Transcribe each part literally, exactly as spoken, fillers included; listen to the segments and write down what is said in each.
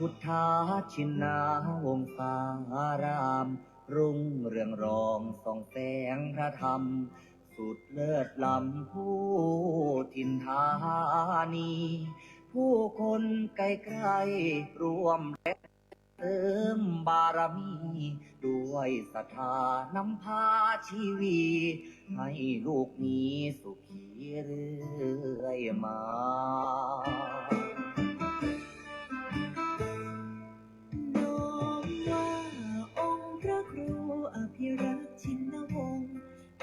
พุทธาชินนาวงศาราม รุ่งเรืองรองส่องแสงพระธรรม สุดเลิศล้ำผู้ถิ่นธานี ผู้คนไกลๆร่วมแรงเสริมบารมี ด้วยศรัทธานำพาชีวี ให้ลูกมีสุขีเรื่อยมา น้อมว่าองค์พระครูอภิรักษ์ชินวงศ์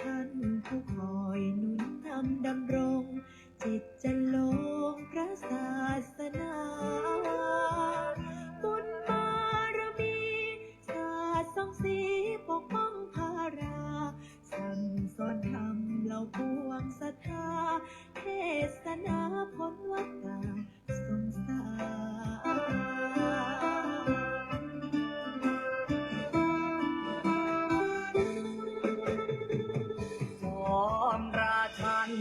ท่านผู้คอยหนุนนำดำรง จิตจะลงพระศาสนา บุญบารมี สาดส่องสีปกป้องพารา สั่งสอนธรรมเหล่าปวงศรัทธา เทศนาพ้นวัฏฏะสงสาร จอมราชัน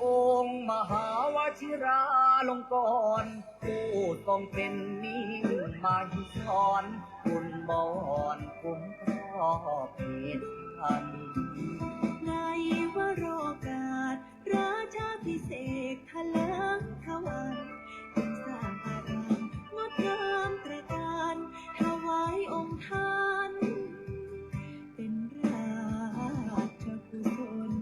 องค์มหาวชิราลงกรณ์ ผู้ทรงเป็นมิ่งมหิศร คุณบอนคุ้มครอบเขตพัน ในวโรกาส ราชาภิเษกถลิงขวัญ ยังสร้างอารามงดงามตระการ ถวายองค์ท่าน เป็นราชกุศล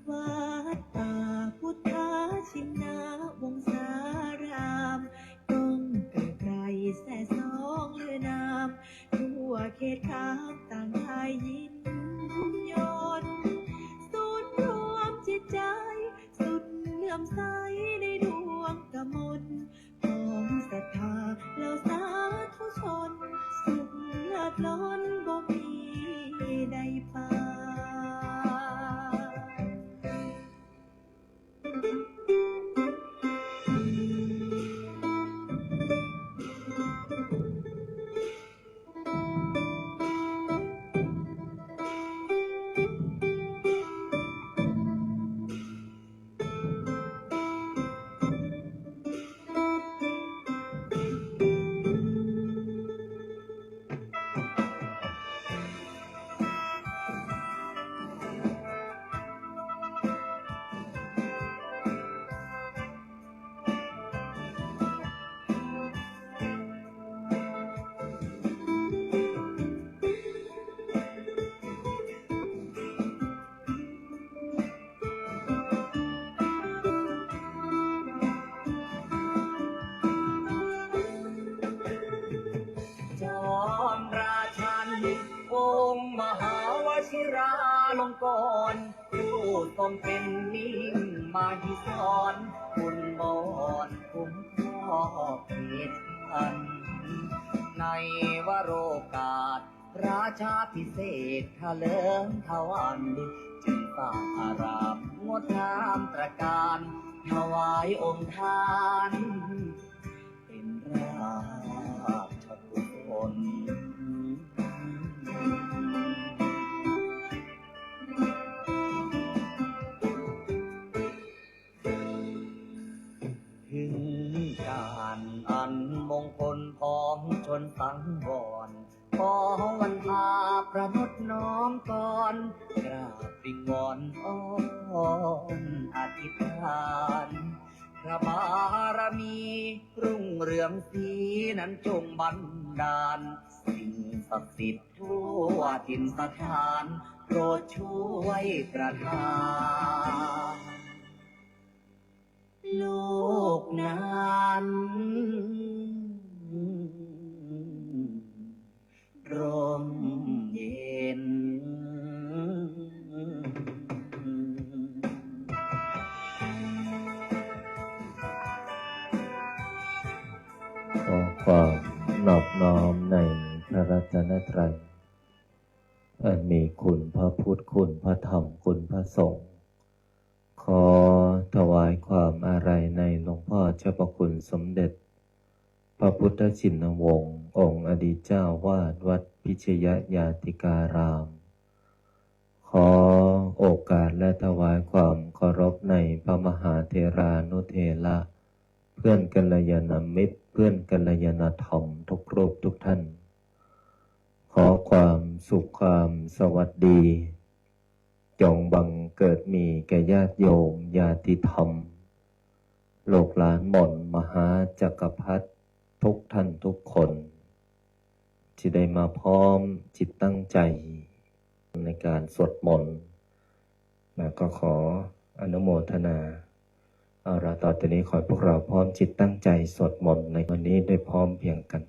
วัดป่าพุทธชินนาวงศาราม ก้องเกริกไกรแซ่ซ้องลือนาม ทั่วเขตคามต่างได้ยินยน ศูนย์รวมจิตใจ สุดเลื่อมใสในดวงกมล ของศรัทธาเหล่าสาธุชน สุขเลิศล้นบ่มีได้ปาน จอมราชัน องค์มหาวชิราลงกรณ์ ผู้ทรงเป็นมิ่งมหิศร คุณบอนคุ้มครอบเขตพัน ในวโรกาส ราชาภิเษกถลิงขวัญ จึงสร้างอารามงดงามตระการ ถวายองค์ท่าน เป็นราชกุศล ถึงการอันมงคลพ้องชนสังวร ขอวันพาประนดน้อมกร กราบวิงวอนอ้อนอธิษฐาน พระบารมีรุ่งเรืองสีนั้นจงบันดาล สิ่งศักดิ์สิทธิ์ทั่วถิ่นสถาน โปรดช่วยประทาน ลูกนั้นร่มเย็น ขอความนอบน้อมในพระรัตนตรัย อันมีคุณพระพุทธ คุณพระธรรม คุณพระสงฆ์ ขอถวายความอาลัยในหลวงพ่อเจ้าพระคุณสมเด็จ พระพุทธชินวงศ์ องค์อดีตเจ้าวาดวัดพิชยญาติการาม ขอโอกาสและถวายความเคารพในพระมหาเถรานุเถระ เพื่อนกัลยาณมิตร เพื่อนกัลยาณธรรมทุกรูปทุกท่าน ขอความสุขความสวัสดี จงบังเกิดมีแก่ญาติโยมญาติธรรม ลูกหลานหม่อนมหาจักรพรรดิทุกท่านทุกคน ที่ได้มาพร้อมจิตตั้งใจในการสวดมนต์ แล้วก็ขออนุโมทนา เอาละ ต่อจากนี้ขอให้พวกเราพร้อมจิตตั้งใจสวดมนต์ในวันนี้ได้พร้อมเพรียงกัน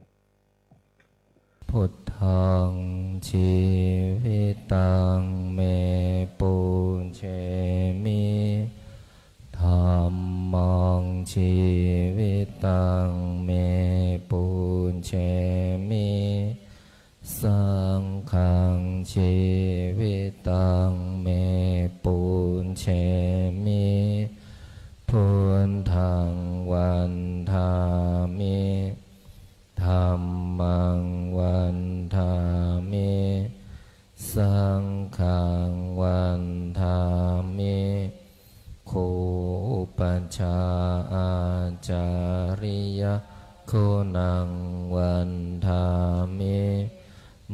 Buddhaṃ jīvitaṃ me pūjemi, dhammaṃ jīvitaṃ me pūjemi, saṅghaṃ jīvitaṃ me pūjemi, buddhaṃ vandāmi, dhammaṃ vandāmi, saṅghaṃ vandāmi, gurūpajjhāyācariyaguṇaṃ vandāmi,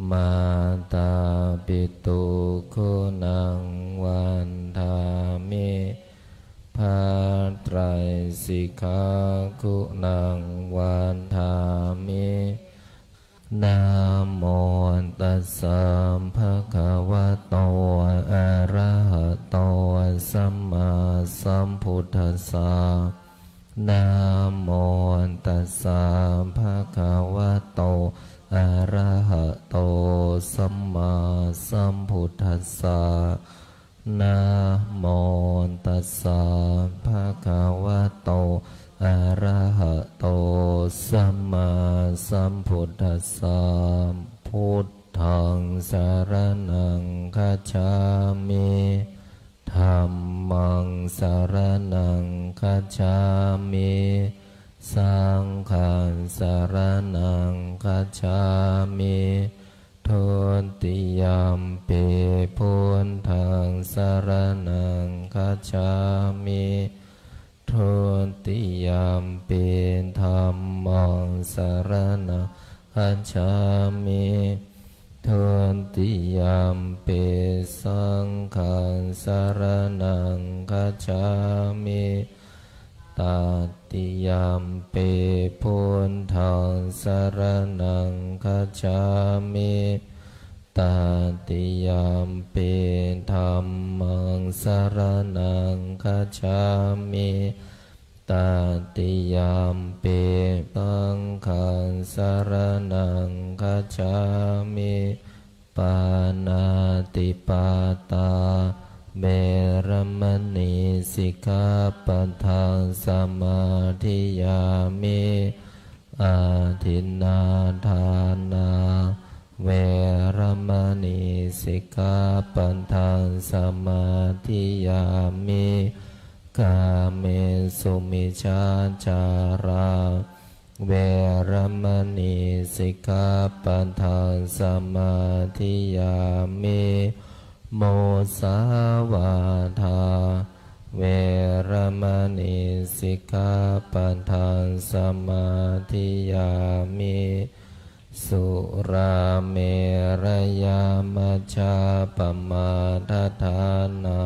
mātāpituguṇaṃ vandāmi, bhātrāisikhāguṇaṃ vandāmi. Namo tassa bhagavato arahato sammāsambuddhassa. Namo tassa bhagavato arahato sammāsambuddhassa. Namo tassa bhagavato arahato sammāsambuddhassa. Buddhaṃ saraṇaṃ gacchāmi. Dhammaṃ saraṇaṃ gacchāmi. Saṅghaṃ saraṇaṃ gacchāmi. Dutiyampi buddhaṃ saraṇaṃ gacchāmi. Dutiyampi dhammaṃ saraṇaṃ gacchāmi. Dutiyampi saṅghaṃ saraṇaṃ gacchāmi. Tatiyampi buddhaṃ saraṇaṃ gacchāmi. Tatiyampi dhammaṃ saraṇaṃ gacchāmi. Tatiyampi saṅghaṃ saraṇaṃ gacchāmi. Pāṇātipātā veramaṇī sikkhāpadaṃ samādiyāmi. Adinnādānā veramaṇī sikkhāpadaṃ samādiyāmi. Kāmesu micchācārā veramaṇī sikkhāpadaṃ samādiyāmi. Musāvādā veramaṇī sikkhāpadaṃ samādiyāmi. Surāmerayamajjapamādaṭṭhānā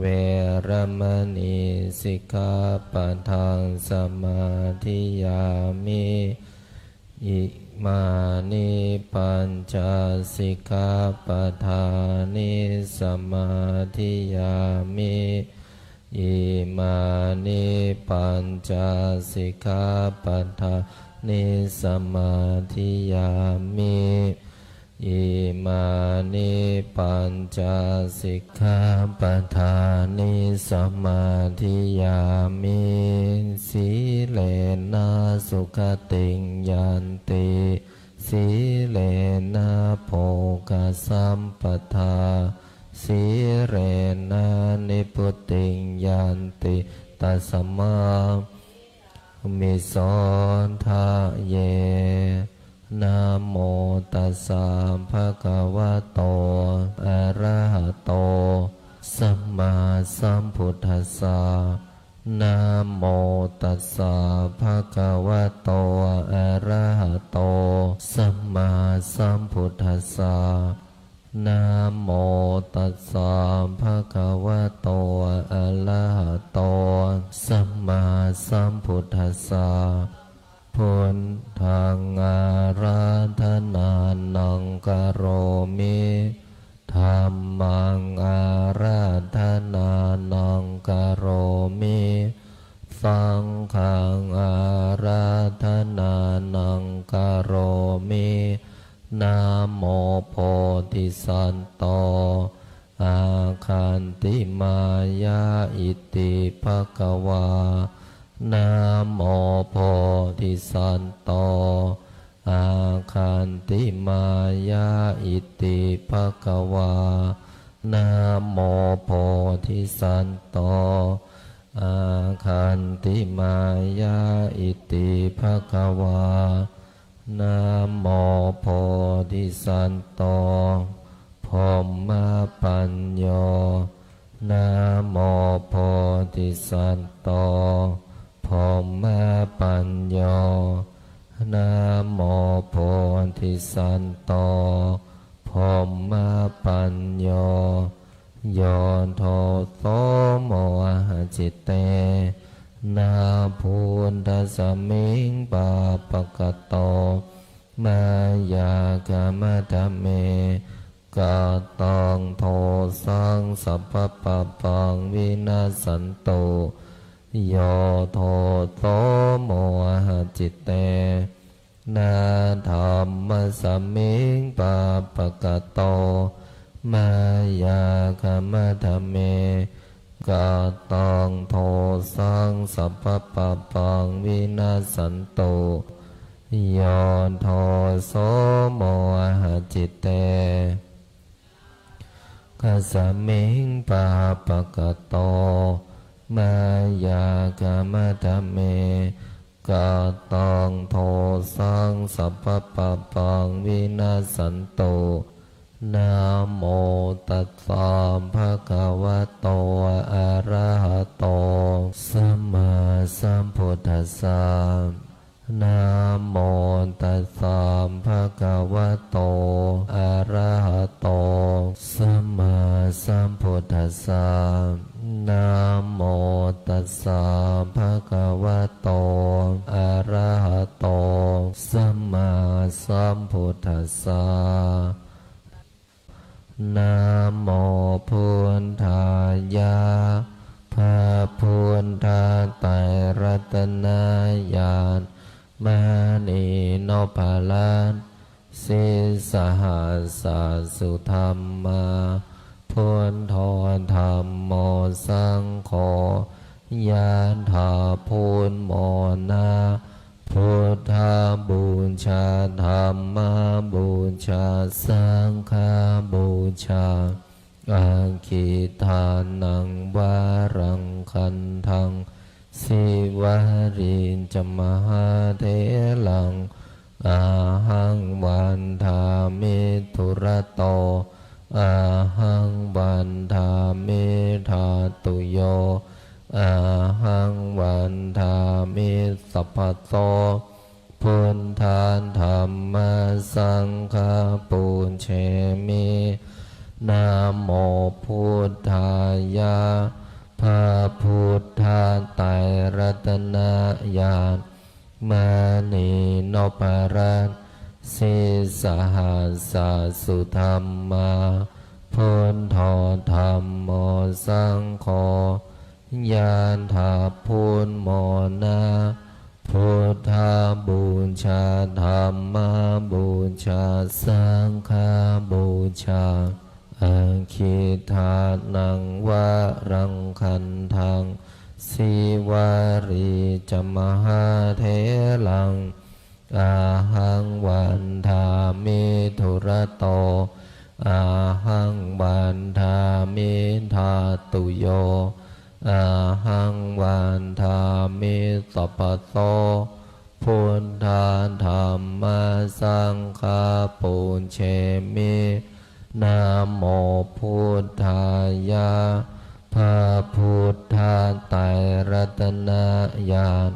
veramaṇī sikkhāpadaṃ samādiyāmi. Imāni pañca sikkhāpadāni samādiyāmi. Imāni pañca sikkhāpadāni samādiyāmi. Imāni pañca sikkhāpadāni samādiyāmi. Sīlena sugatiṃ yanti, sīlena bhogasampadā, sīlena nibbutiṃ yanti, tasmā sīlassa vihāmi so. Daye Namo tassa bhagavato arahato sammāsambuddhassa. Namo tassa bhagavato arahato sammāsambuddhassa. Namo tassa bhagavato arahato sammāsambuddhassa. Buddhaṃ ārādhanānaṃ karomi. Dhammaṃ ārādhanānaṃ karomi. Saṅghaṃ ārādhanānaṃ karomi. Namo bodhisatto āgantimāya iti bhagavā. Namo bodhisatto āgantimāya iti bhagavā. Namo bodhisatto āgantimāya iti bhagavā. Namo bodhisatto brahmapañño. Namo bodhisatto brahmapañño. Namo bodhisatto brahmapañño. Yo doso mohacitena buddhasmiṃ pāpakato mayā khamatha me. Kataṃ dosaṃ sabbapāpaṃ vinassantu. Yo doso mohacitena dhammasmiṃ pāpakato mayā khamatha me. Kataṃ dosaṃ sabbapāpaṃ vinassantu. Yo doso mohacitena saṅghasmiṃ pāpakato mayā khamatha me. Kataṃ dosaṃ sabbapāpaṃ vinassantu. Namo tassa bhagavato arahato sammāsambuddhassa. Namo tassa bhagavato arahato sammāsambuddhassa. Namo tassa bhagavato arahato sammāsambuddhassa. Namo buddhāya. พระพุทธไตรรัตนญาณ มณีนพรัตน์ sīsahassa sudhammā, buddho dhammo saṅgho, yathā buddhamona. Buddhapūjā, dhammapūjā, saṅghapūjā. Aggidānaṃ varaṃ gandhaṃ, sīvalī ca mahātheraṃ. Ahaṃ vandāmi dūrato, ahaṃ vandāmi dhātuyo, ahaṃ vandāmi sabbaso. Buddhā dhammā saṅghā pūjemi. Namo buddhāya. พระพุทธไตรรัตนญาณ มณีนพรัตน์ sīsahassa sudhammā, buddho dhammo saṅgho, yathā buddhamona. Buddhapūjā, dhammapūjā, saṅghapūjā. Aggidānaṃ varaṃ gandhaṃ, sīvalī ca mahātheraṃ. Ahaṃ vandāmi dūrato, ahaṃ vandāmi dhātuyo, ahaṃ vandāmi sabbaso. Buddhā dhammā saṅ ไตรรัตนญาณ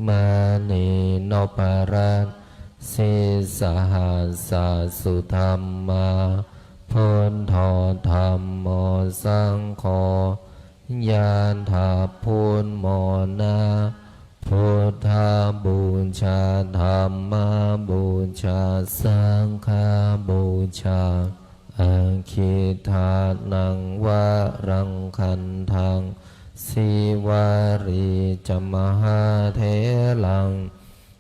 มณีนพรัตน์ sīsahassa sudhammā, buddho dhammo saṅgho, ñāṇappaṇidhako na, buddhapūjā dhammapūjā saṅghapūjā, aggidānaṃ varaṃ gandhaṃ, sīvalī ca mahātheraṃ,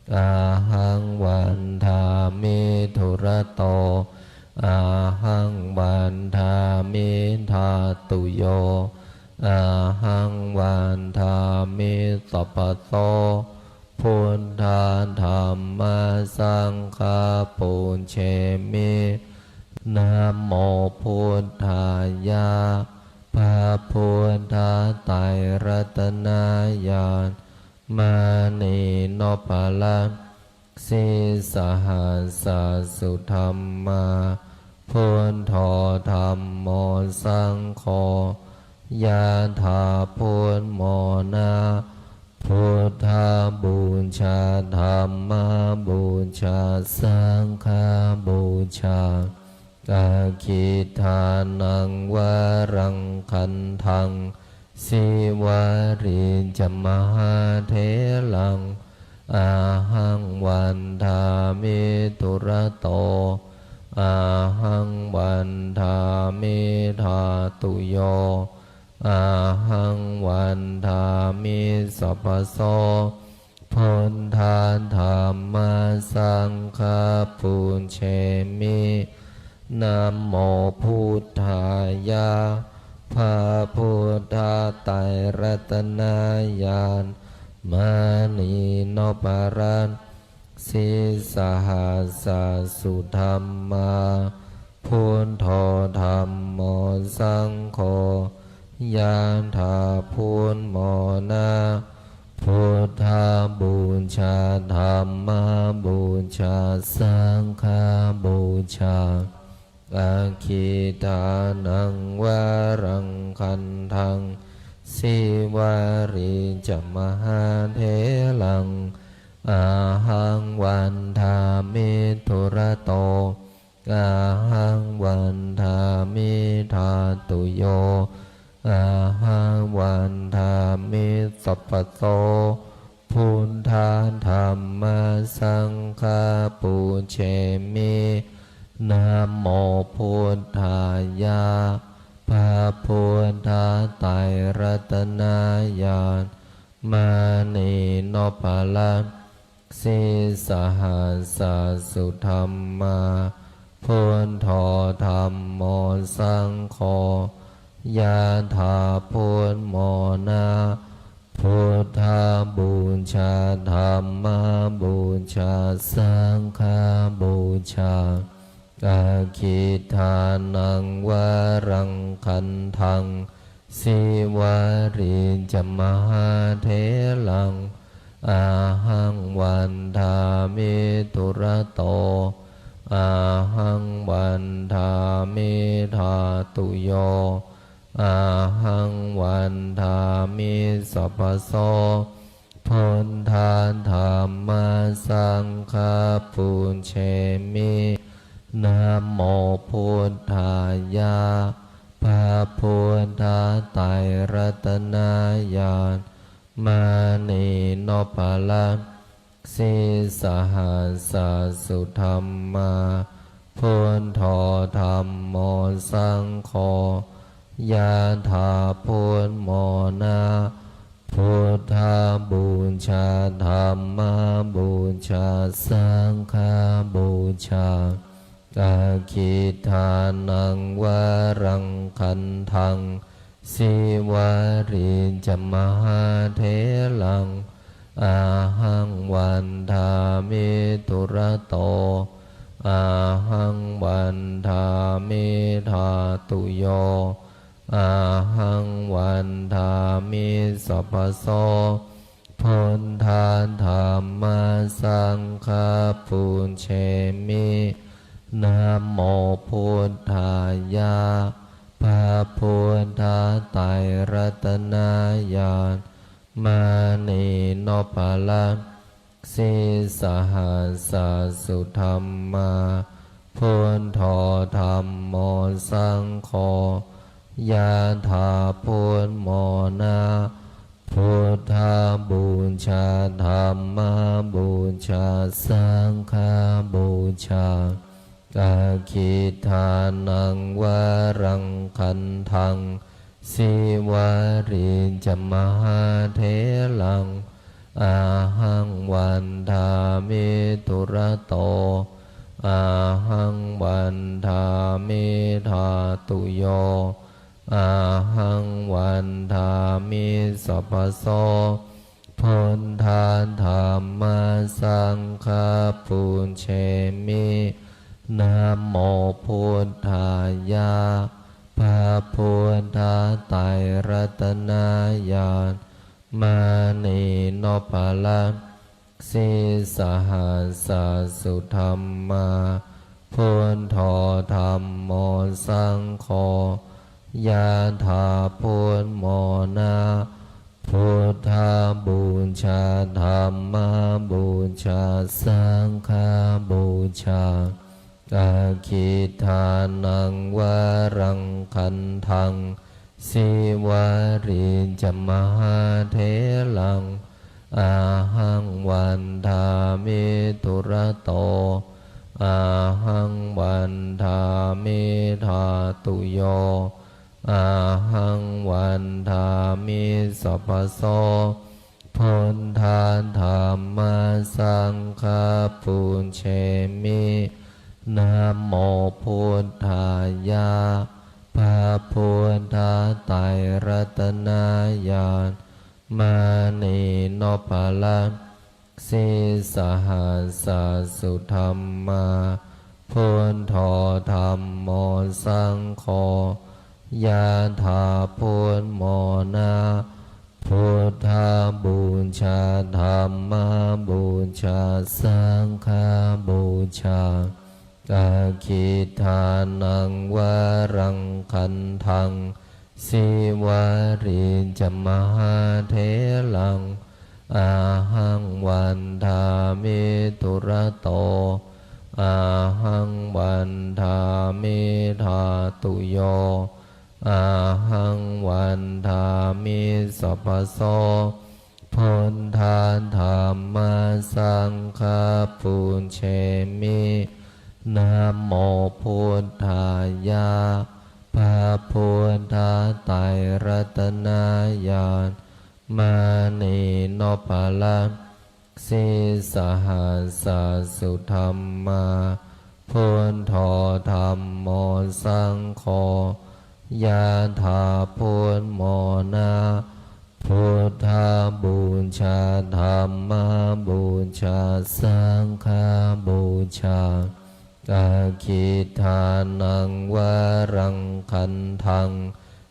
ahaṃ vandāmi dūrato, ahaṃ vandāmi dhātuyo, ahaṃ vandāmi sabbaso, buddha dhamma saṅgha pūjemi, namo buddhāya, พระพุทธไตรรัตนญาณ มณีนพรัตน์ sīsahassa sudhammā, buddho dhammo saṅgho, ñāṇappaṇidhako na, buddhapūjā dhammapūjā saṅghapūjā, aggidānaṃ varaṃ gandhaṃ, sīvalī ca mahātheraṃ, ahaṃ vandāmi dūrato, ahaṃ vandāmi dhātuyo, ahaṃ vandāmi sabbaso, buddha dhamma saṅgha pūjemi, namo buddhāya, พระพุทธไตรรัตนญาณ มณีนพรัตน์ sīsahassa sudhammā, buddho dhammo saṅgho, ñāṇappaṇidhako na, buddhapūjā dhammapūjā saṅghapūjā, aggidānaṃ varaṃ gandhaṃ, sīvalī ca mahātheraṃ, ahaṃ vandāmi dūrato, ahaṃ vandāmi dhātuyo, ahaṃ vandāmi sabbaso, buddha dhamma saṅgha pūjemi, namo buddhāya, พระพุทธไตรรัตนญาณ มณีนพรัตน์ sīsahassa sudhammā, buddho dhammo saṅgho, ñāṇappaṇidhako na, buddhapūjā dhammapūjā saṅghapūjā, aggidānaṃ varaṃ gandhaṃ, sīvalī ca mahātheraṃ, ahaṃ vandāmi dūrato, ahaṃ vandāmi dhātuyo, ahaṃ vandāmi sabbaso, buddha dhamma saṅgha pūjemi, namo buddhāya, พระพุทธไตรรัตนญาณ มณีนพรัตน์ sīsahassa sudhammā, buddho dhammo saṅgho, ñāṇappaṇidhako na, buddhapūjā dhammapūjā saṅghapūjā, aggidānaṃ varaṃ gandhaṃ, sīvalī ca mahātheraṃ, ahaṃ vandāmi dūrato, ahaṃ vandāmi dhātuyo, ahaṃ vandāmi sabbaso, buddha dhamma saṅgha pūjemi, namo buddhāya, พระพุทธไตรรัตนญาณ มณีนพรัตน์ sīsahassa sudhammā, buddho dhammo saṅgho, ยะถา พุทโธ นะ Buddhapūjā, Dhammapūjā, Saṅghapūjā. Aggidānaṃ varaṃ gandhaṃ, Sīvalī ca mahātheraṃ, ahaṃ vandāmi dūrato, ahaṃ vandāmi dhātuyo, ahaṃ vandāmi sabbaso. Buddha dhamma saṅgha pūjemi. Namo buddhāya. พระพุทธไตรรัตนญาณ มณีนพรัตน์ sīsahassa sudhammā, buddho dhammo saṅgho, ยะถา พุทโธ นะ Buddhapūjā, Dhammapūjā, Saṅghapūjā. Aggidānaṃ varaṃ gandhaṃ, Sīvalī ca mahātheraṃ, ahaṃ vandāmi dūrato, ahaṃ vandāmi dhātuyo, ahaṃ vandāmi sabbaso. Buddha dhamma saṅgha pūjemi. Namo buddhāya. พระพุทธไตรรัตนญาณ มณีนพรัตน์ sīsahassa sudhammā, buddho dhammo saṅgho, ยะถา พุทโธ นะ Buddhapūjā, Dhammapūjā, Saṅghapūjā. Aggidānaṃ varaṃ gandhaṃ, Sīvalī ca mahātheraṃ, ahaṃ vandāmi dūrato, ahaṃ vandāmi dhātuyo, ahaṃ vandāmi sabbaso. Buddha dhamma saṅgha pūjemi. Namo buddhāya. พระพุทธไตรรัตนญาณ มณีนพรัตน์ sīsahassa sudhammā, buddho dhammo saṅgho, ยะถา พุทโธ นะ Buddhapūjā, Dhammapūjā, Saṅghapūjā. Aggidānaṃ varaṃ gandhaṃ,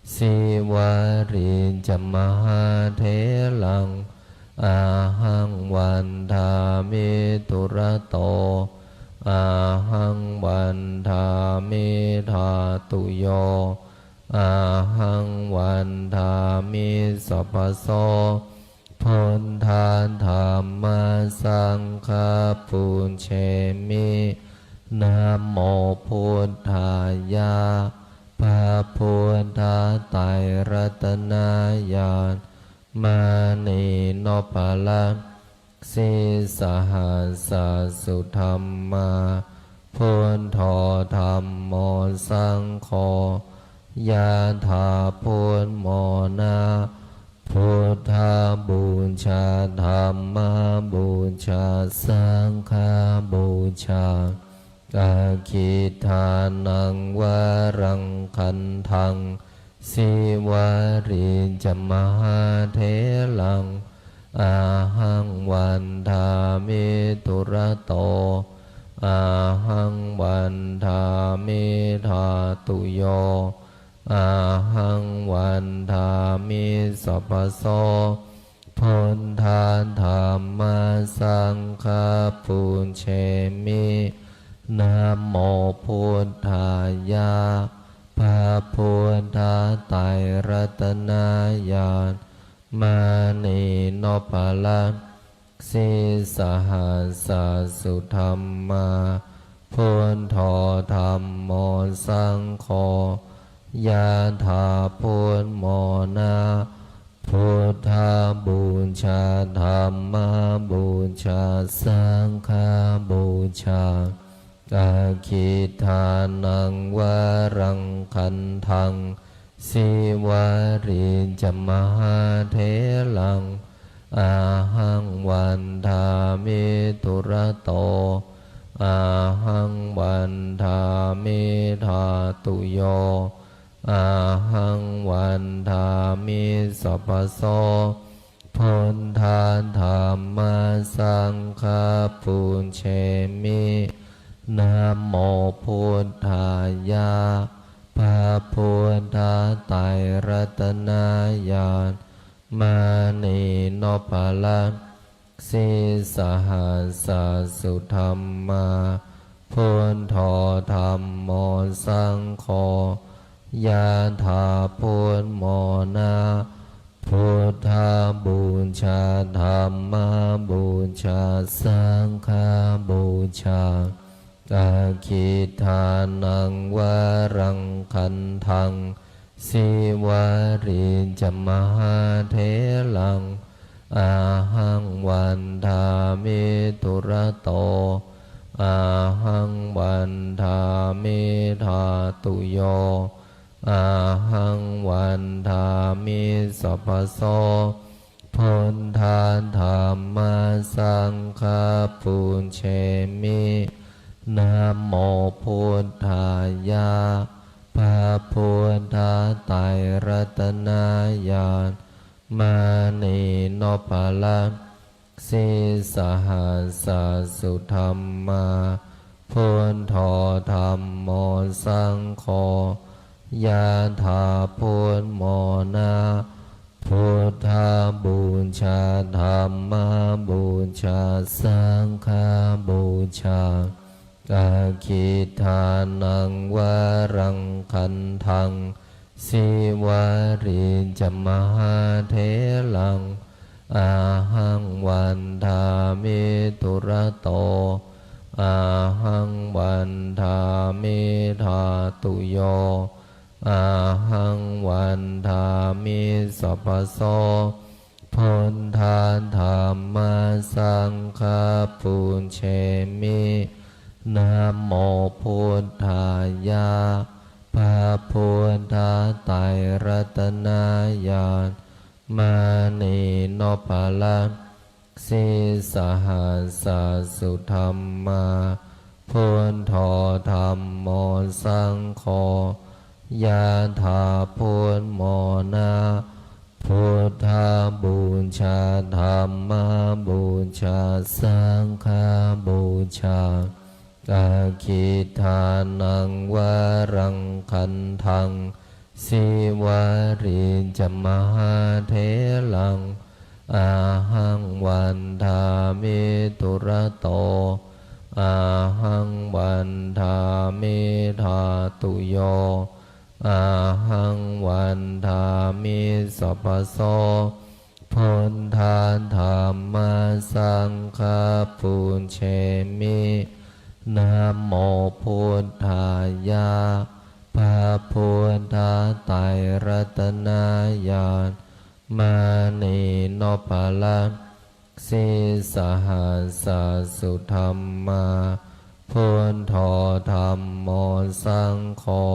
Sīvalī ca mahātheraṃ, ahaṃ vandāmi dūrato, ahaṃ vandāmi dhātuyo, ahaṃ vandāmi sabbaso. Buddha dhamma saṅgha pūjemi. Namo buddhāya. พระพุทธไตรรัตนญาณ มณีนพรัตน์ sīsahassa sudhammā, buddho dhammo saṅgho, ยะถา พุทโธ นะ Buddhapūjā, Dhammapūjā, Saṅghapūjā. Aggidānaṃ varaṃ gandhaṃ, Sīvalī ca mahātheraṃ, ahaṃ vandāmi dūrato, ahaṃ vandāmi dhātuyo, ahaṃ vandāmi sabbaso. Buddha dhamma saṅgha pūjemi. Namo buddhāya. พระพุทธไตรรัตนญาณ มณีนพรัตน์ sīsahassa sudhammā, buddho dhammo saṅgho, yathābudmona, buddhapūjā, dhammapūjā, saṅghapūjā, aggidānaṃ varaṃ gandhaṃ, Sīvalī ca mahātheraṃ, ahaṃ vandāmi dūrato, ahaṃ vandāmi dhātuyo, ahaṃ vandāmi sabbaso, buddha dhamma saṅgha pūjemi, namo buddhāya. พระพุทธไตรรัตนญาณ มณีนพรัตน์ sīsahassa sudhammā, buddho dhammo saṅgho, yathābudmona, buddhapūjā, dhammapūjā, saṅghapūjā, aggidānaṃ varaṃ gandhaṃ, Sīvalī ca mahātheraṃ, ahaṃ vandāmi dūrato, ahaṃ vandāmi dhātuyo, ahaṃ vandāmi sabbaso, buddha dhamma saṅgha pūjemi, namo buddhāya. พระพุทธไตรรัตนญาณ มณีนพรัตน์ sīsahassa sudhammā, buddho dhammo saṅgho, yathābudmona, buddhapūjā, dhammapūjā, saṅghapūjā, aggidānaṃ varaṃ gandhaṃ, Sīvalī ca mahātheraṃ, ahaṃ vandāmi dūrato, ahaṃ vandāmi dhātuyo, ahaṃ vandāmi sabbaso, buddha dhamma saṅgha pūjemi, namo buddhāya. พระพุทธไตรรัตนญาณ มณีนพรัตน์ sīsahassa sudhammā, buddho dhammo saṅgho, yathābudmona, buddhapūjā, dhammapūjā, saṅghapūjā, aggidānaṃ varaṃ gandhaṃ, Sīvalī ca mahātheraṃ, ahaṃ vandāmi dūrato, ahaṃ vandāmi dhātuyo, ahaṃ vandāmi sabbaso, buddha dhamma saṅgha pūjemi, namo buddhāya. พระพุทธไตรรัตนญาณ มณีนพรัตน์ sīsahassa sudhammā, buddho dhammo saṅgho,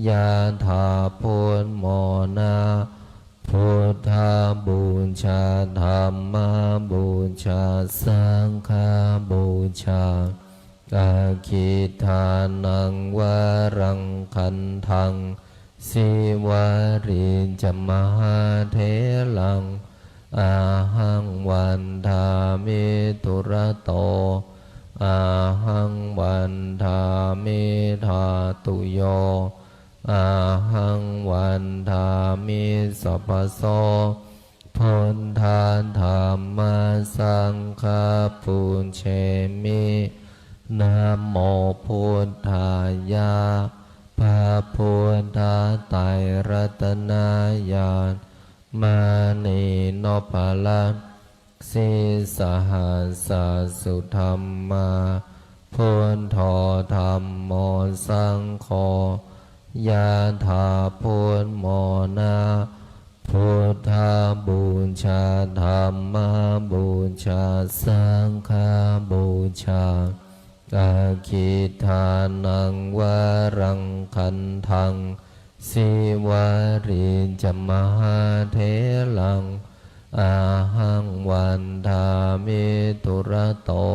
yathābudmona, buddhapūjā, dhammapūjā, saṅghapūjā, aggidānaṃ varaṃ gandhaṃ, Sīvalī ca mahātheraṃ, ahaṃ vandāmi dūrato, ahaṃ vandāmi dhātuyo, ahaṃ vandāmi sabbaso, buddha dhamma saṅgha pūjemi, namo buddhāya. พระ พุทธไตรรัตนญาณ มณีนพรัตน์ sīsahassa sudhammā, buddho dhammo saṅgho, ยะถา พุทโธ นะ Buddhapūjā, Dhammapūjā, Saṅghapūjā. Aggidānaṃ varaṃ gandhaṃ, Sīvalī ca mahātheraṃ, ahaṃ vandāmi dūrato.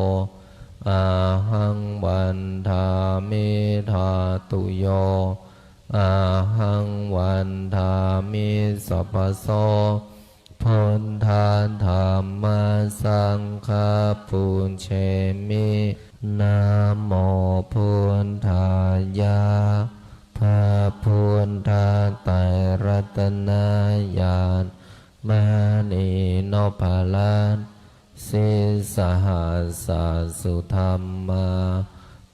Ahaṃ vandāmi dhātuyo, ahaṃ vandāmi sabbaso. Buddha dhamma saṅgha pūjemi. Namo buddhāya. พระพุทธไตรรัตนญาณ มณีนพรัตน์ sīsahassa sudhammā,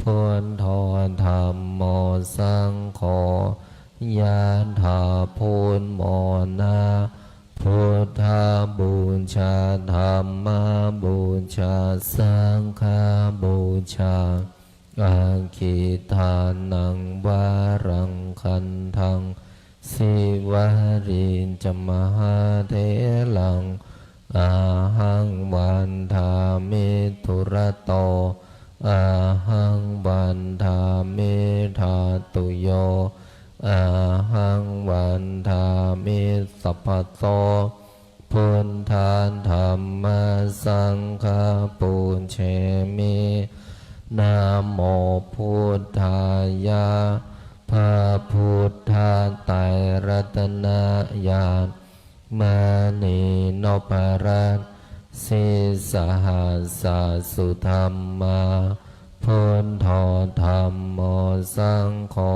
buddho dhammo saṅgho, ยะถา พุทโธ นะ Buddhapūjā, Dhammapūjā, Saṅghapūjā. Aggidānaṃ varaṃ gandhaṃ, Sīvalī ca mahātheraṃ, ahaṃ vandāmi dūrato. Ahaṃ vandāmi dhātuyo, ahaṃ vandāmi sabbaso. Buddha dhamma saṅgha pūjemi. Namo buddhāya. พระพุทธไตรรัตนญาณ มณีนพรัตน์ sīsahassa sudhammā, buddho dhammo saṅgho,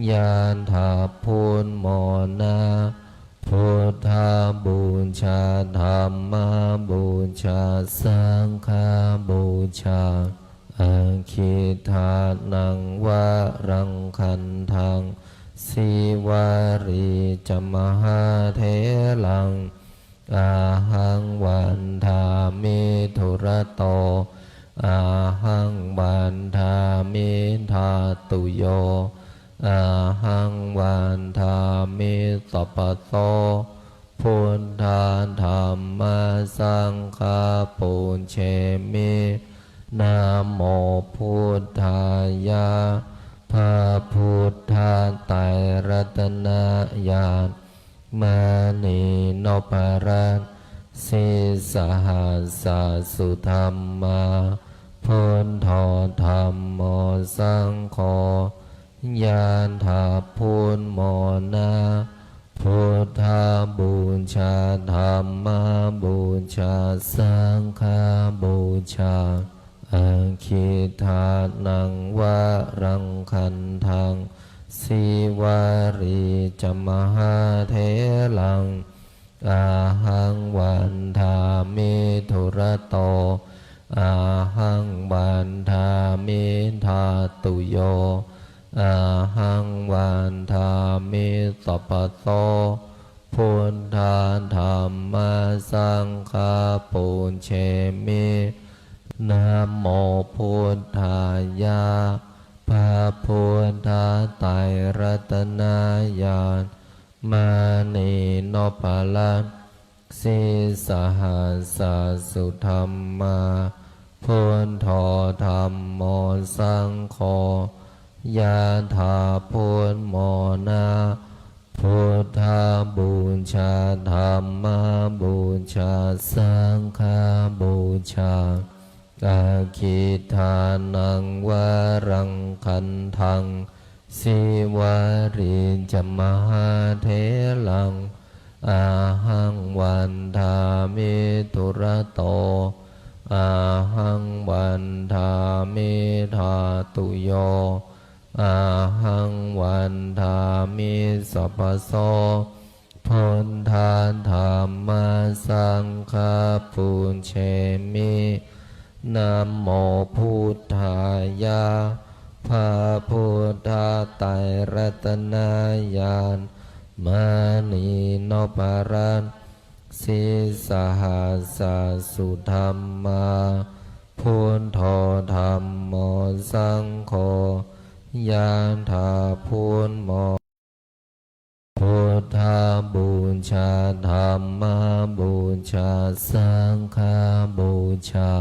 ยะถา พุทโธ นะ Buddhapūjā, Dhammapūjā, Saṅghapūjā. Aggidānaṃ varaṃ gandhaṃ, Sīvalī ca mahātheraṃ, ahaṃ vandāmi dūrato. Ahaṃ vandāmi dhātuyo, ahaṃ vandāmi sabbaso. Buddha dhamma saṅgha pūjemi. Namo buddhāya. พระพุทธไตรรัตนญาณ มณีนพรัตน์ sīsahassa sudhammā, buddho dhammo saṅgho, ยะถา พุทโธ นะ Buddhapūjā, Dhammapūjā, Saṅghapūjā. Aggidānaṃ varaṃ gandhaṃ, Sīvalī ca mahātheraṃ, ahaṃ vandāmi dūrato. Ahaṃ vandāmi dhātuyo, ahaṃ vandāmi sabbaso. Buddha dhamma saṅgha pūjemi. Namo buddhāya. พระพุทธไตรรัตนญาณ มณีนพรัตน์ sīsahassa sudhammā, buddho dhammo saṅgho, yathā buddhamona. Buddhapūjā, dhammapūjā, saṅghapūjā. Aggidānaṃ varaṃ gandhaṃ, sīvalī ca mahātheraṃ, ahaṃ vandāmi dūrato. Ahaṃ vandāmi dhātuyo, ahaṃ vandāmi sabbaso. Buddha dhamma saṅgha pūjemi. Namo buddhāya. พ พระพุทธไตรรัตนญาณ มณีนพรัตน์ sīsahassa sudhammā, buddho dhammo saṅgho, ยะถา พุทโธ พุทธบูชา ธัมมบูชา สังฆบูชา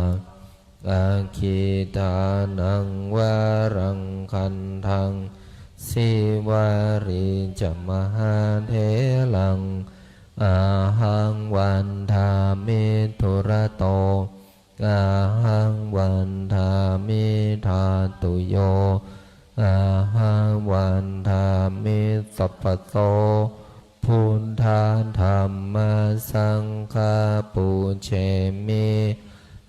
Aggidānaṃ varaṃ gandhaṃ, Sīvalī ca mahātheraṃ, ahaṃ vandāmi dūrato, ahaṃ vandāmi dhātuyo, ahaṃ vandāmi sabbaso. Buddha dhamma saṅgha pūjemi,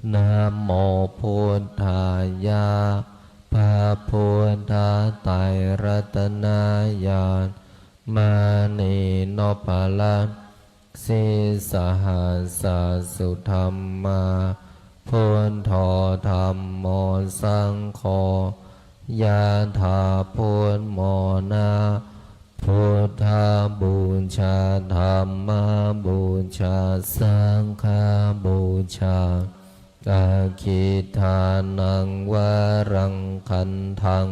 namo buddhāya. พระพุทธไตรรัตนญาณ มณีนพรัตน์ sīsahassa sudhammā, buddho dhammo saṅgho, ยะถา พุทโธ นะ พุทธบูชา ธัมมบูชา สังฆบูชา Aggidānaṃ varaṃ gandhaṃ,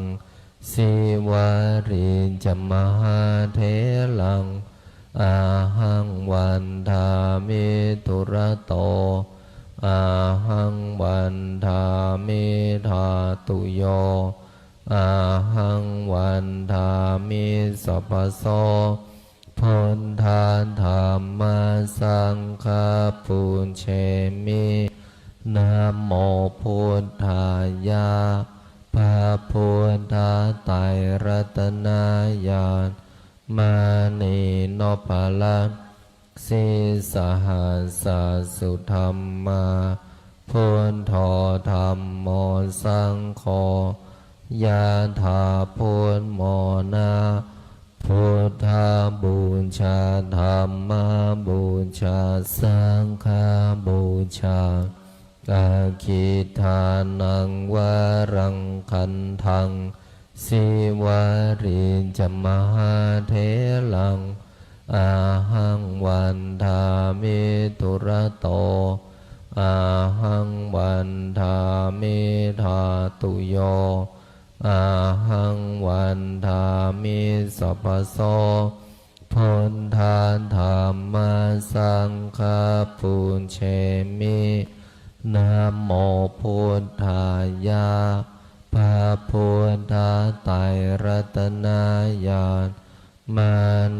Sīvalī ca mahātheraṃ, ahaṃ vandāmi dūrato, ahaṃ vandāmi dhātuyo, ahaṃ vandāmi sabbaso. Buddha dhamma saṅgha pūjemi, namo buddhāya. พระพุทธไตรรัตนญาณ มณีนพรัตน์ sīsahassa sudhammā, buddho dhammo saṅgho, ยะถา พุทโธ นะ พุทธบูชา ธัมมบูชา สังฆบูชา Aggidānaṃ varaṃ gandhaṃ, Sīvalī ca mahātheraṃ, ahaṃ vandāmi dūrato, ahaṃ vandāmi dhātuyo, ahaṃ vandāmi sabbaso. Buddha dhamma saṅgha pūjemi, namo buddhāya. พระพุทธไตรรัตนญาณ ม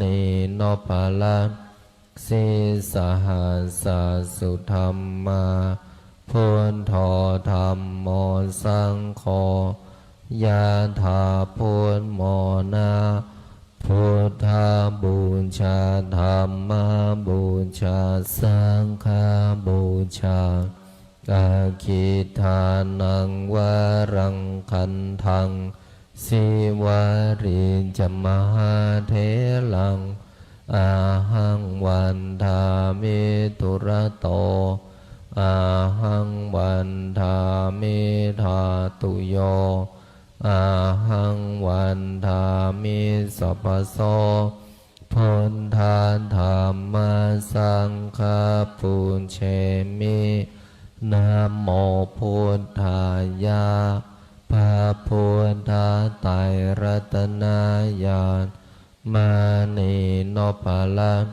ณีนพรัตน์ sīsahassa sudhammā, buddho dhammo saṅgho, ยะถา พุทโธ นะ Buddhabūjā, dhammabūjā, saṅghabūjā. Aggidānaṃ varaṃ gandhaṃ, Sīvalī ca mahātheraṃ, ahaṃ vandāmi dūrato, ahaṃ vandāmi dhātuyo, ahaṃ vandāmi sabbaso. Buddha dhamma saṅgha pūjemi. Namo buddhāya. พระพุทธไตรรัตนญาณ มณีนพรัตน์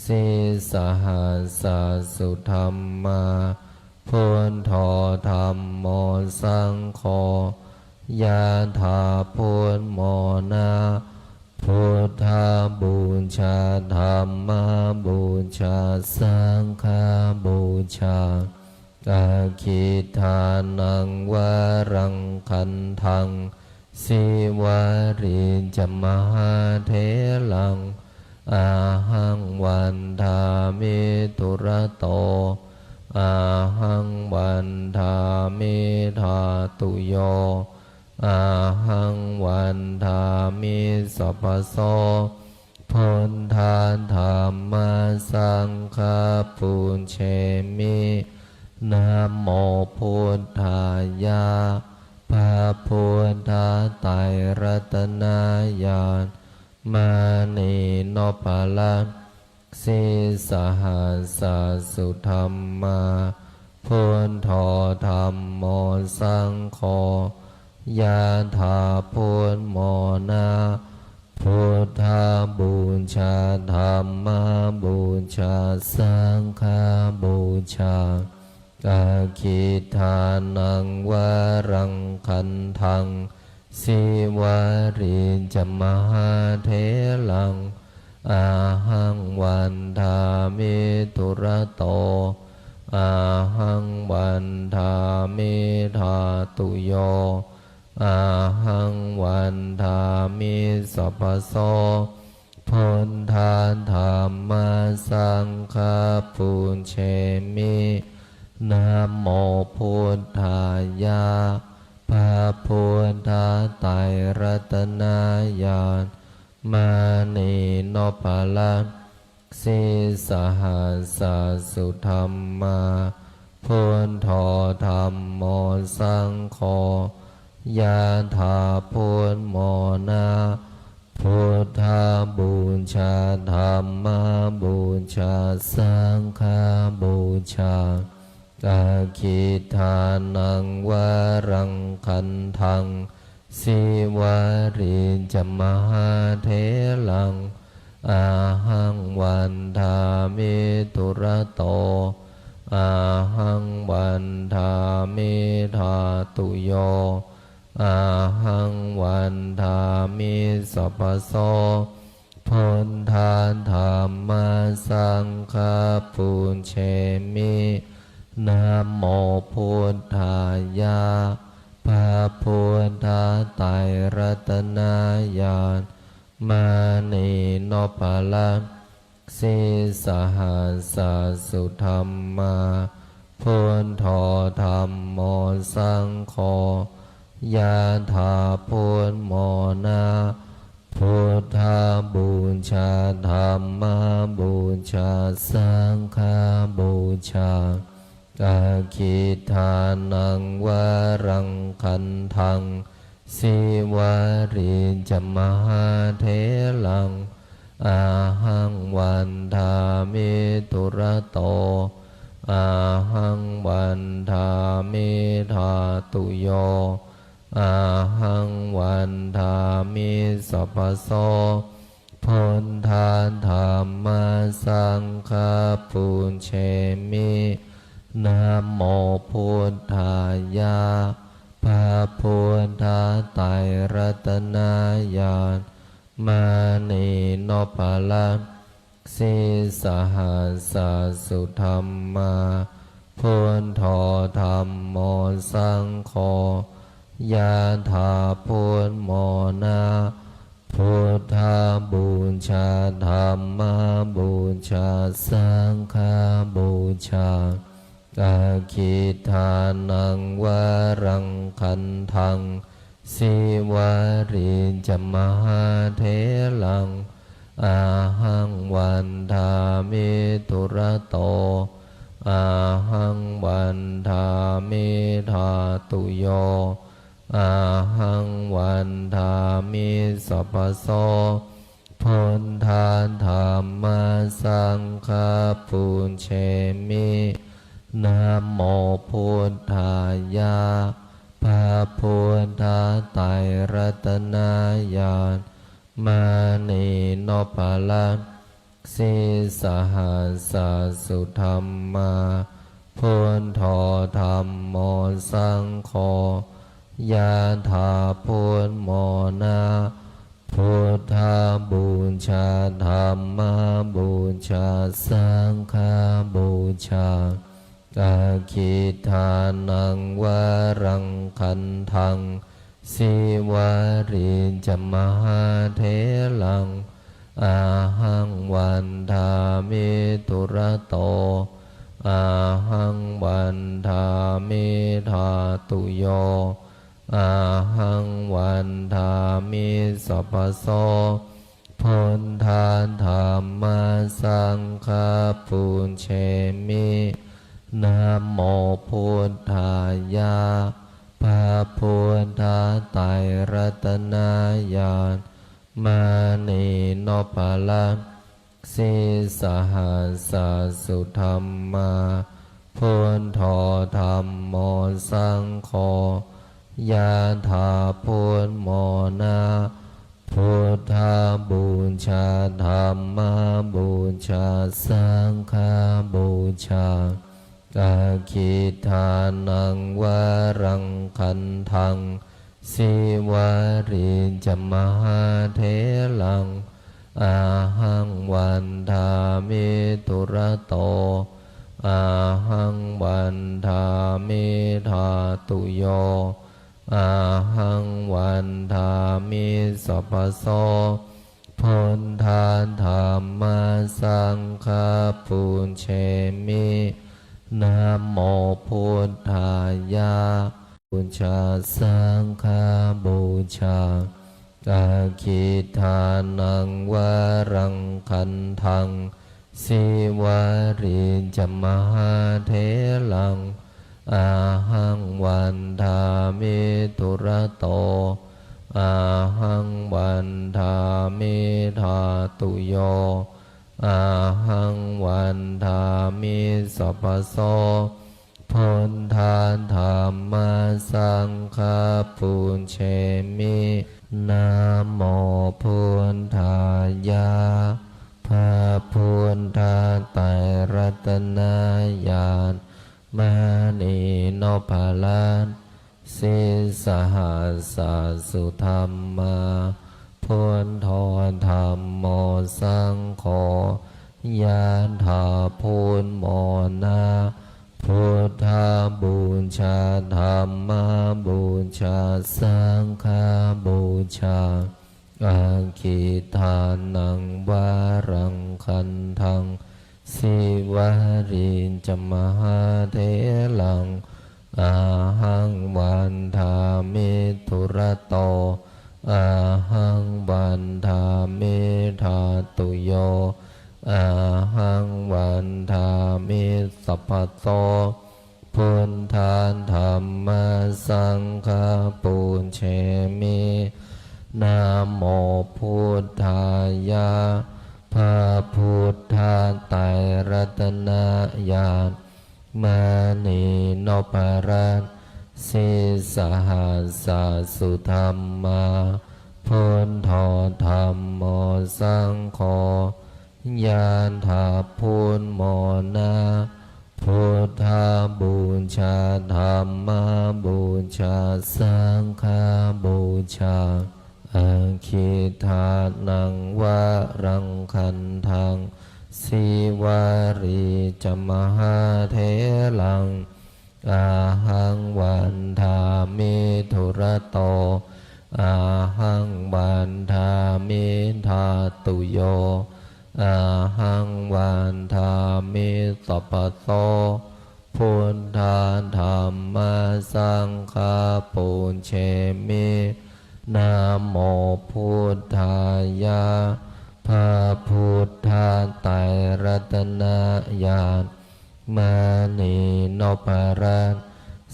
Sīsahassa sudhammā, buddho dhammo saṅgho, yathā buddhamona. Buddhabūjā, dhammabūjā, saṅghabūjā. Aggidānaṃ varaṃ gandhaṃ, Sīvalī ca mahātheraṃ, ahaṃ vandāmi dūrato, ahaṃ vandāmi dhātuyo, ahaṃ vandāmi sabbaso. Buddha dhamma saṅgha pūjemi. Namo buddhāya. พระพุทธไตรรัตนญาณ มณีนพรัตน์ sīsahassa sudhammā, buddho dhammo saṅgho, yathābudmona, buddhapūjā, dhammapūjā, saṅghapūjā, aggidānaṃ varaṃ gandhaṃ, Sīvalī ca mahātheraṃ, ahaṃ vandāmi dūrato, ahaṃ vandāmi dhātuyo, ahaṃ vandāmi sabbaso, buddha dhamma saṅgha pūjemi, namo buddhāya. พระพุทธไตรรัตนญาณ มณีนพรัตน์ sīsahassa sudhammā, buddho dhammo saṅgho, yathābudmona, buddhapūjā, dhammapūjā, saṅghapūjā, aggidānaṃ varaṃ gandhaṃ, Sīvalī ca mahātheraṃ, ahaṃ vandāmi dūrato, ahaṃ vandāmi dhātuyo, ahaṃ vandāmi sabbaso, buddha dhamma saṅgha pūjemi, namo buddhāya. พระพุทธไตรรัตนญาณ มณีนพรัตน์ sīsahassa sudhammā, buddho dhammo saṅgho, yathābudmona, buddhapūjā, dhammapūjā, saṅghapūjā, aggidānaṃ varaṃ gandhaṃ, Sīvalī ca mahātheraṃ, ahaṃ vandāmi dūrato, ahaṃ vandāmi dhātuyo, ahaṃ vandāmi sabbaso, buddha dhamma saṅgha pūjemi, namo buddhāya. พระพุทธไตรรัตนญาณ มณีนพรัตน์ sīsahassa sudhammā, buddho dhammo saṅgho, yathābudmona, buddhapūjā, dhammapūjā, saṅghapūjā, aggidānaṃ varaṃ gandhaṃ, Sīvalī ca mahātheraṃ, ahaṃ vandāmi dūrato, ahaṃ vandāmi dhātuyo, ahaṃ vandāmi sabbaso, buddha dhamma saṅgha pūjemi, namo buddhāya. พระพุทธไตรรัตนญาณ มณีนพรัตน์ sīsahassa sudhammā, buddho dhammo saṅgho, yathābudmona, buddhapūjā, dhammapūjā, saṅghapūjā, aggidānaṃ varaṃ gandhaṃ, Sīvalī ca mahātheraṃ, ahaṃ vandāmi dūrato, ahaṃ vandāmi dhātuyo, ahaṃ vandāmi sabbaso, buddha dhamma saṅgha pūjemi, namo buddhāya. พระพุทธไตรรัตนญาณ มณีนพรัตน์ sīsahassa sudammā, buddho dhammo saṅgho, ยะถา พุทโธ นะ Buddhabūjā dhammabūjā saṅghabūjā, aggidānaṃ varaṃ gandhaṃ, Sīvalī ca mahātheraṃ, ahaṃ vandāmi dūrato, ahaṃ vandāmi dhātuyo, ahaṃ vandāmi sabbaso. Buddha dhamma saṅgha pūjemi. Namo buddhāya. Pūjā saṅgha pūjā. Aggidānaṃ varaṃ gandhaṃ, Sīvalī ca mahātheraṃ, ahaṃ vandāmi dūrato, ahaṃ vandāmi dhātuyo, ahaṃ vandāmi sabbaso. Buddha dhamma saṅgha pūjemi. Namo buddhāya. พระพุทธไตรรัตนญาณ มณีนพรัตน์ sīsahassa sudammā, buddho dhammo saṅgho, ยะถา พุทโธ นะ Buddhabūjā dhammabūjā saṅghabūjā, aggidānaṃ varaṃ gandhaṃ, Sīvalī ca mahātheraṃ, ahaṃ vandāmi dūrato, ahaṃ vandāmi dhātuyo, ahaṃ vandāmi sabbaso. Buddha dhamma saṅgha pūjemi. Namo buddhāya. พระพุทธไตรรัตนญาณ มณีนพรัตน์ sīsahassa sudammā, buddho dhammo saṅgho, ยะถา พุทโธ นะ Buddhabūjā dhammabūjā saṅghabūjā, aggidānaṃ varaṃ gandhaṃ, Sīvalī ca mahātheraṃ, ahaṃ vandāmi dūrato, ahaṃ vandāmi dhātuyo, ahaṃ vandāmi sabbaso. Buddha dhamma saṅgha pūjemi. Namo buddhāya. พระพุทธไตรรัตนญาณ มณีนพรัตน์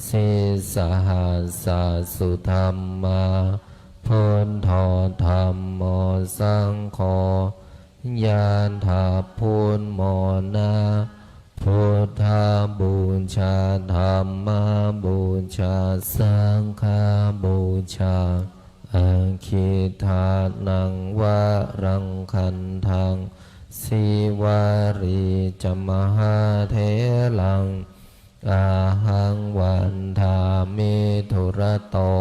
sīsahassa sudammā, buddho dhammo saṅgho, ยะถา พุทโธ นะ Buddhabūjā dhammabūjā saṅghabūjā, aggidānaṃ varaṃ gandhaṃ, Sīvalī ca mahātheraṃ, ahaṃ vandāmi dūrato,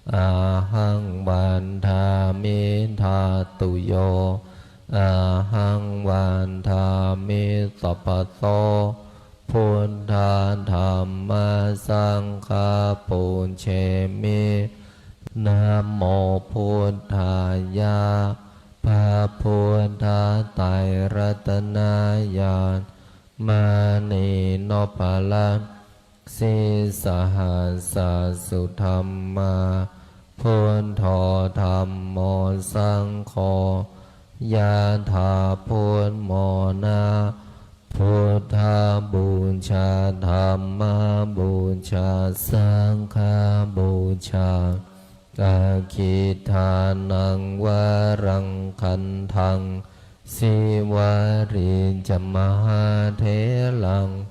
ahaṃ vandāmi dhātuyo, ahaṃ vandāmi sabbaso. Buddha dhamma saṅgha pūjemi. Namo buddhāya. พระพุทธไตรรัตนญาณ มณีนพรัตน์ sīsahassa sudammā, buddho dhammo saṅgho, ยะถา พุทโธ นะ Buddhabūjā pūjā, dhammapūjā, saṅghapūjā. Aggidānaṃ varaṃ gandhaṃ, Sīvalī ca mahātheraṃ,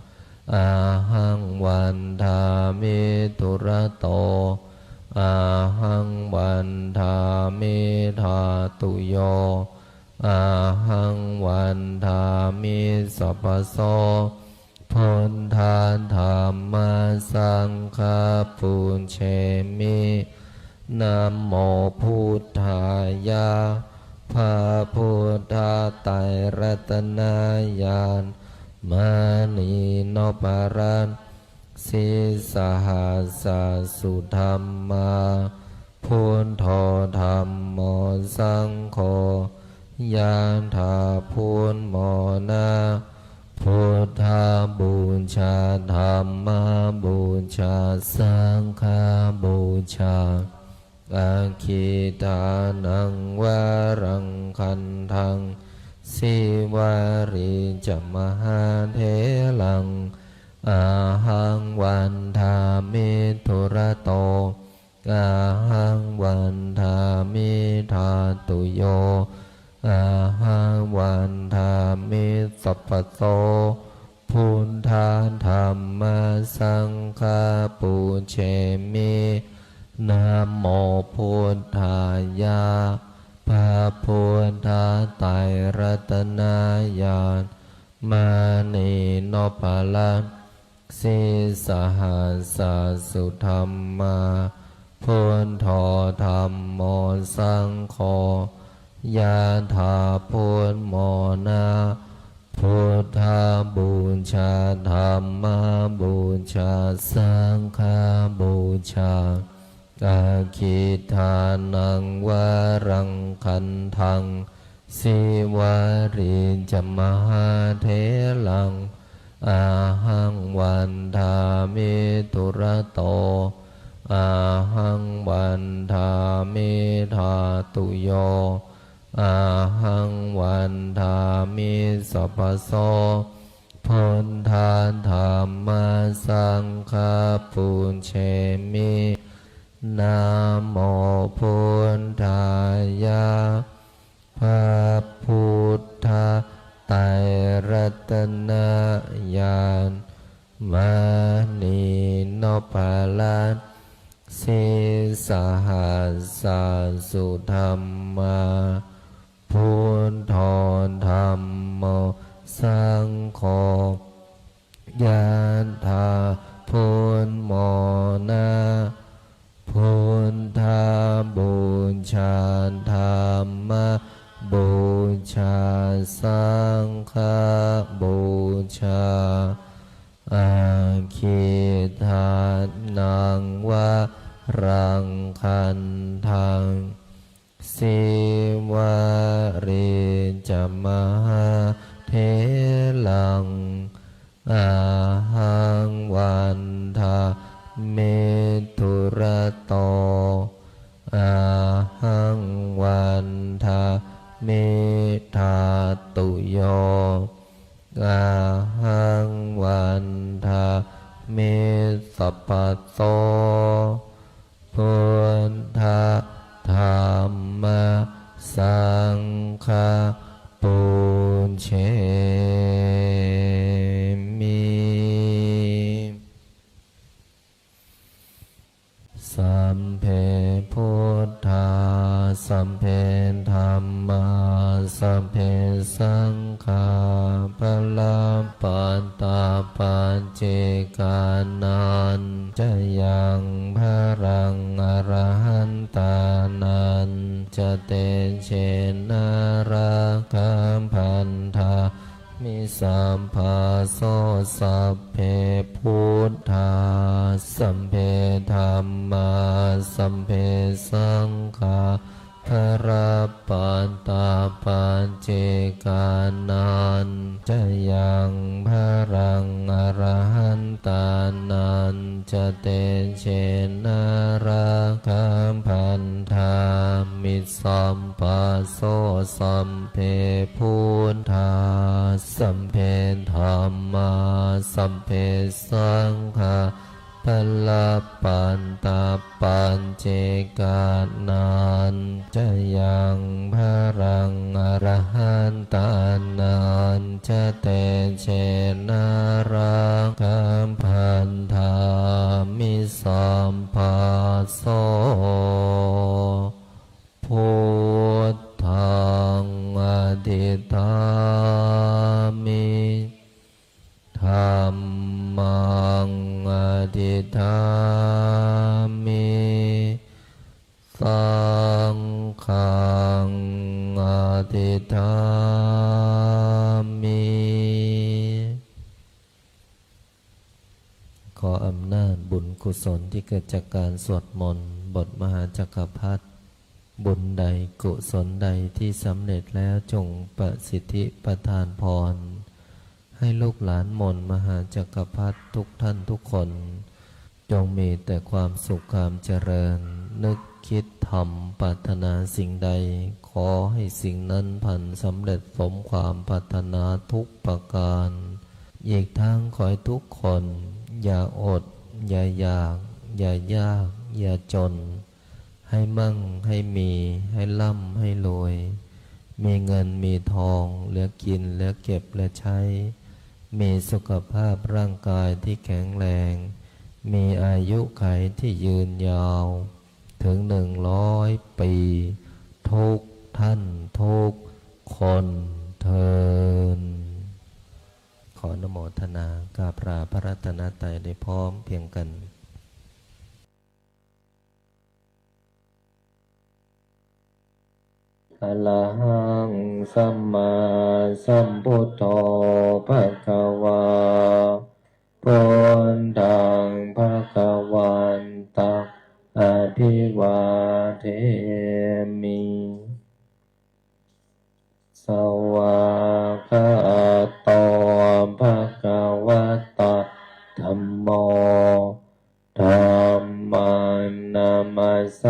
ahaṃ vandāmi dūrato, ahaṃ vandāmi dhātuyo, ahaṃ vandāmi sabbaso. Buddha dhamma saṅgha pūjemi. Namo buddhāya. พระพุทธไตรรัตนญาณ มณีนพรัตน์ sīsahassa-suddhammā. Buddho dhammo saṅgho, yathā, buddhamona. Buddhapūjā, dhammapūjā, saṅghapūjā. Aggidānaṃ varaṃ gandhaṃ, Sīvalī ca mahātheraṃ, ahaṃ vandāmi dūrato, ahaṃ vandāmi dhātuyo, ahaṃ vandāmi sabbaso. Buddha dhamma saṅgha pūjemi. Namo buddhāya. พระพุทธไตรรัตนญาณ มณีนพรัตน์ sīsahassa-suddhammā. Buddho dhammo saṅgho, yathā, buddhamona. Buddhapūjā, dhammapūjā, saṅghapūjā. Aggidānaṃ varaṃ gandhaṃ, Sīvalī ca mahātheraṃ, ahaṃ vandāmi dūrato, ahaṃ vandāmi dhātuyo, ahaṃ vandāmi sabbaso. Buddha dhamma saṅgha pūjemi. Namo buddhāya. พระพุทธไตรรัตนญาณ มณีนพรัตน์ sīsahassa-suddhammā. Buddho dhammo saṅgho, yathā, buddhamona. Buddhapūjā, dhammapūjā, saṅghapūjā. Aggidānaṃ varaṃ gandhaṃ, Sīvalī ca mahātheraṃ, ahaṃ vandāmi dūrato, ahaṃ vandāmi dhātuyo, ahaṃ vandāmi sabbaso. Buddha dhamma saṅgha pūjemi. Sabbe buddhā, sabbe dhammā, sabbe saṅghā, balappattā paccekānañca yaṃ balaṃ, arahantānañca tejena, rakkhaṃ bandhā mi sabbaso. Sabbe buddhā, sabbe dhammā, sabbe saṅghā, balappattā paccekānañca yaṃ balaṃ, arahantānañca tejena, rakkhaṃ bandhā mi sabbaso. Sabbe buddhā, sabbe dhammā, sabbe saṅghā, balappattā paccekānañca yaṃ balaṃ, arahantānañca tejena rakkhaṃ bandhāmi sabbaso. Buddhaṃ adhiṭṭhāmi, dhammaṃ adhiṭṭhāmi, saṅghaṃ adhiṭṭhāmi. ขออำนาจบุญกุศลที่เกิดจากการสวดมนต์บทมหาจักรพรรดิ บุญใดกุศลใดที่สำเร็จแล้วจงประสิทธิประทานพร ให้ลูกหลานมนต์มหาจักรพรรดิทุกท่านทุกคน จงมีแต่ความสุขความเจริญ นึกคิดทำปรารถนาสิ่งใด ขอให้สิ่งนั้นพลันสำเร็จสมความปรารถนาทุกประการ อีกทั้งขอให้ทุกคนอย่าอด อย่าอยาก อย่ายาก อย่าจน ให้มั่ง ให้มี ให้ร่ำ ให้รวย มีเงิน มีทอง เหลือกิน เหลือเก็บ เหลือใช้ มีสุขภาพร่างกายที่แข็งแรง มีอายุขัยที่ยืนยาว ถึงหนึ่งร้อยปี ทุกท่านทุกคนเทอญ ขออนุโมทนากราบลาพระรัตนตรัยได้พร้อมเพรียงกัน Arahaṃ sammāsambuddho bhagavā. Buddhaṃ bhagavantaṃ abhivādemi. Svākkhāto bhagavatā dhammo. Dhammaṃ namassāmi.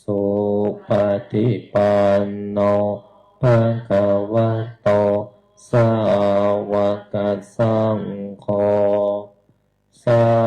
Supaṭipanno bhagavato sāvakasaṅgho. Sā